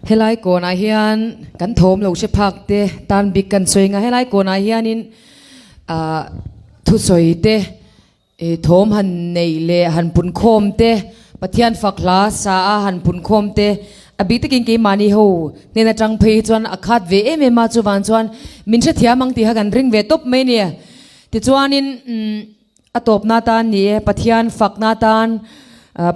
Helai kawnah hian kan thawm lo hre phak te tan bik kan sawi nga helai kawnah hianin ah thusawi te ih thawm han neih leh han pun khawm te Pathian fak hla sa a han pun khawm te a bik takin keimahni ho hnen atang phei hi chuan a khat ve em em a chuvang chuan min hrethiam ang tih kha kan ring ve tawp mai a ni. Tichuanin umm. A tawpna tan ni e, Pathian fakna tan,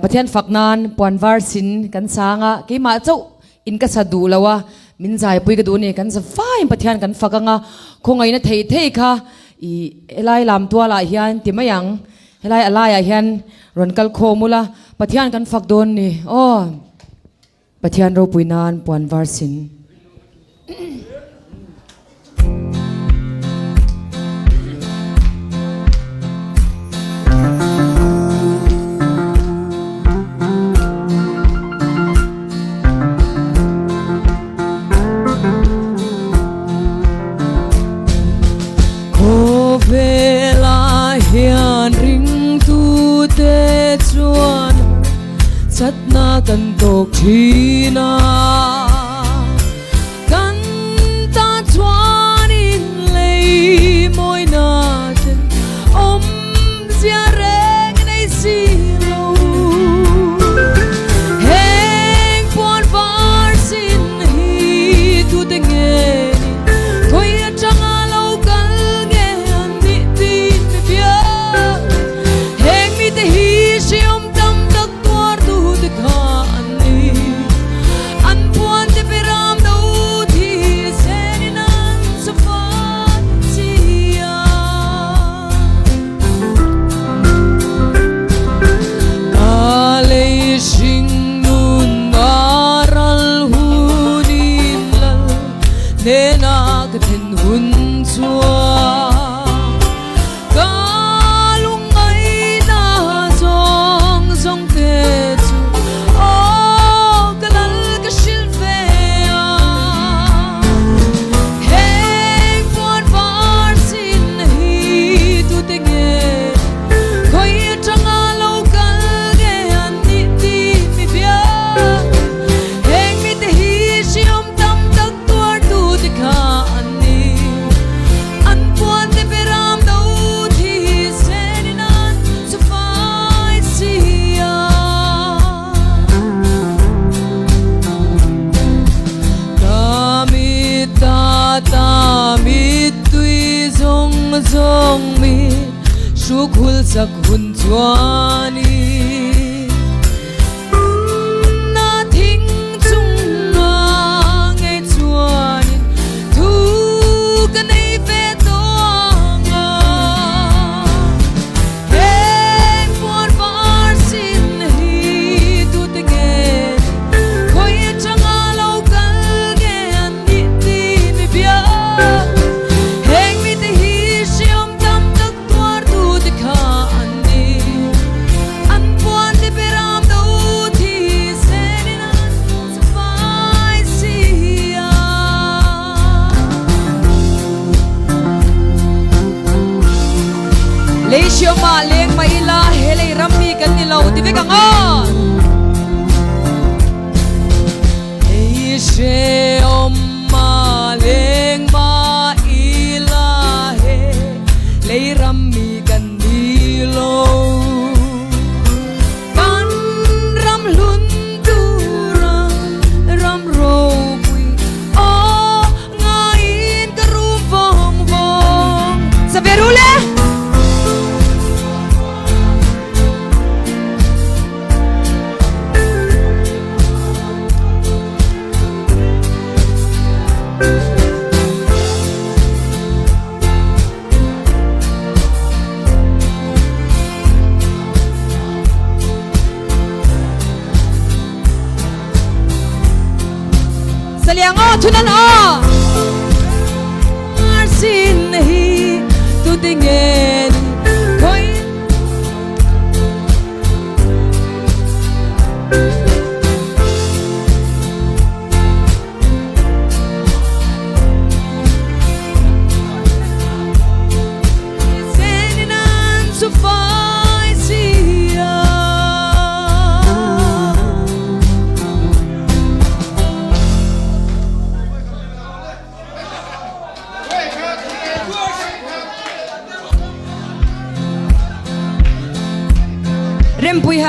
Pathian fak nan puan var sin kan sang a, keimah chauh in ka sa duh lo a, min zaipui ka duh a ni, kan za faiin Pathian kan fak ang a, khawngaihna thei thei kha i helai lam tualah hian ti mai ang, helai a laiah hian rawn kal khawm ula, Pathian kan fak dawn ni aw. Pathian ropui nan puan var sin. Khawvelah hian ringtute chuan Chatna kan tawk thin a, kan ta chuanin lei mawina ten awmzia reng nei si lo. Heng puan var sin hi tute nge ni, khawi atanga lo kal nge an nih tin mi bia. Heng mite hi hriam tam tak tuartu te kha an ni. An puan te peram do thi senin an safat chia. Ka lei hring nun a ral hunin lal hnena ka then hun chuan. Ka lungngaihna zawng zawng te chu aw ka lal ka hrilh ve a. Heng puan var sin hi tute nge khawi atanga lo kal nge an nih tih mi bia. Heng mite hi hriam tam tak tuartute kha an ni. An puan te beram do thi senin an chu fai si a. Ka mit ta ta mit tui zawng zawng mi hruk hul sak hun chuanin. Na thing chunga ngei chuanin thu ka nei ve tawh ang a. Heng puan var sin hi tute nge ni, khawi atanga lo kal nge an nih tih mi bia. Heng mite hi hriam tam tak tuartute kha an ni. An puan te beram do thi senin an chafai si a. Lei hriawmah leng mah ila he lei ram mi kan ni lo ti vek ang aw. Lei hriawmah leng mah ila he lei ram mi kan ni lo. Kan ram hlun tura ram ropui aw ngaiin ka rum vawng vawng. Saveru le! Saliang aw thunan aw Arsin hi tu tingin khoi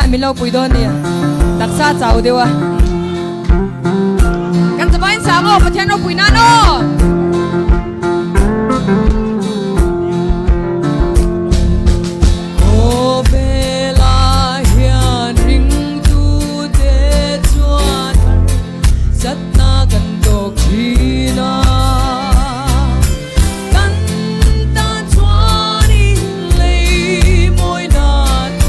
khan min lo pui dawn nia. Taksa chau deuh a. Kan chavain sang aw, Pathian ropui nan aw! Khawvelah hian ringtute chuan harsatna kan tawk thin a. Kan tan chuan inlei mawina te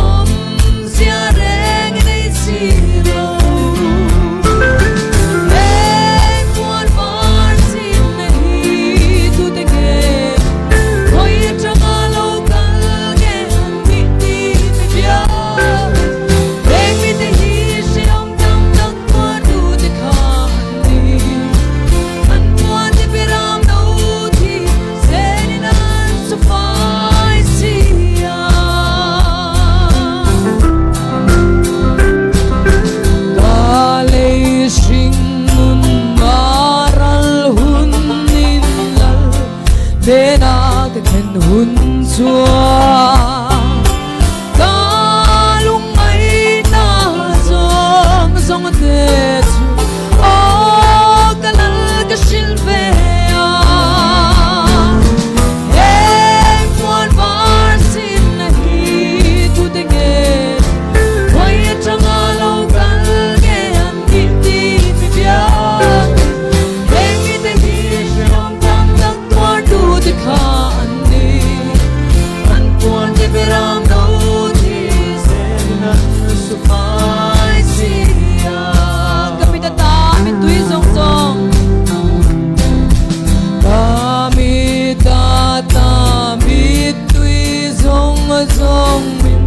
awmzia reng nei si lo. Heng puan var chinna hi tute nge khawi atanga lo kal nge an tih tih te bia. Heng mite hi hreawm tam tak tuartute kha an ni. An puan te biram no thi zenin an chu fai si a. Ka lei hring nun a ral hun in lal hnena ka thlen hun chuan ka lungngaihna zawng zawng te chu aw ka lal ka hrilh ve a. Heng puan var sinna hi tute nge khawi atanga lo kal nge an tih tih mi bia. Heng mite hi hreawm tam tak tuartute kha an ni. An puan te beram no thi zel an su fai si a. Ka mit ata mittui zawng zawng. Ka mit ata mittui zawng zawng min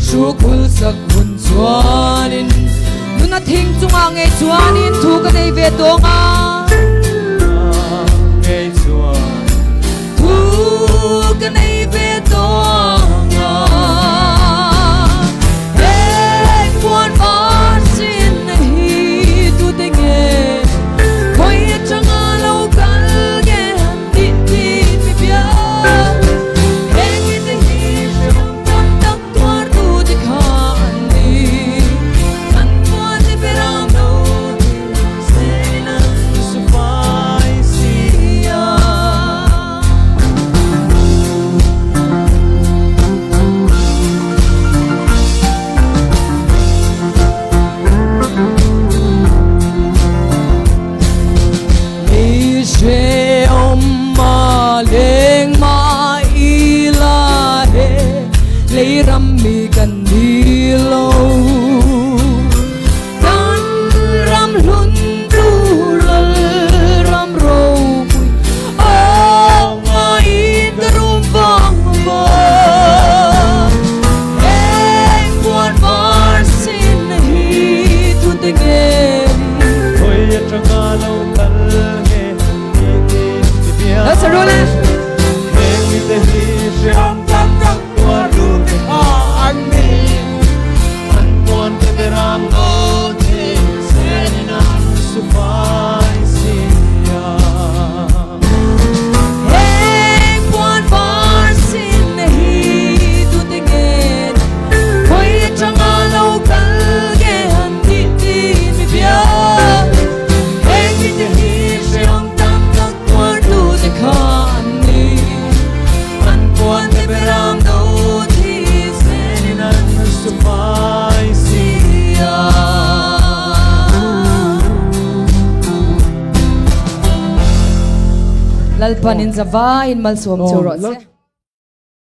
hrukhul sak hun chuanin. Nuna thing chungah ngei chuanin thu ka nei ve tawng a. Ngei chuan. Thu ka nei ve tawng a. Heng puan var sin hi tute nge khawi atanga lo kal nge han tih tih mi bia. Heng mite hi hreawm tam tak tuartute kha an ni. An puan te beram lo ni zel an su fai si a. Ni hreawm a leng mah ila he lei ram mi kan ni lo. Kan ram hlun tur lal ram ropui aw ngaiin ka rum vang vang. Heng puan var sin hi tute nge ni. Khawi atanga lo kal nge han ti ti ti bia. Lo saru le. Heng mite hi hreawm tam tak tuar tu te kha an ni. An puan te beram no thi senin an su fai si a. Heng puan var sin hi tute nge ni. Khawi atanga lo kal nge han tih tih mi bia. Heng mite hi hreawm tam tak tuar tu te kha an ni. An puan te beram no thi senin an su fai si a. Lalpan in zavaiin malsawm cheu rawh se.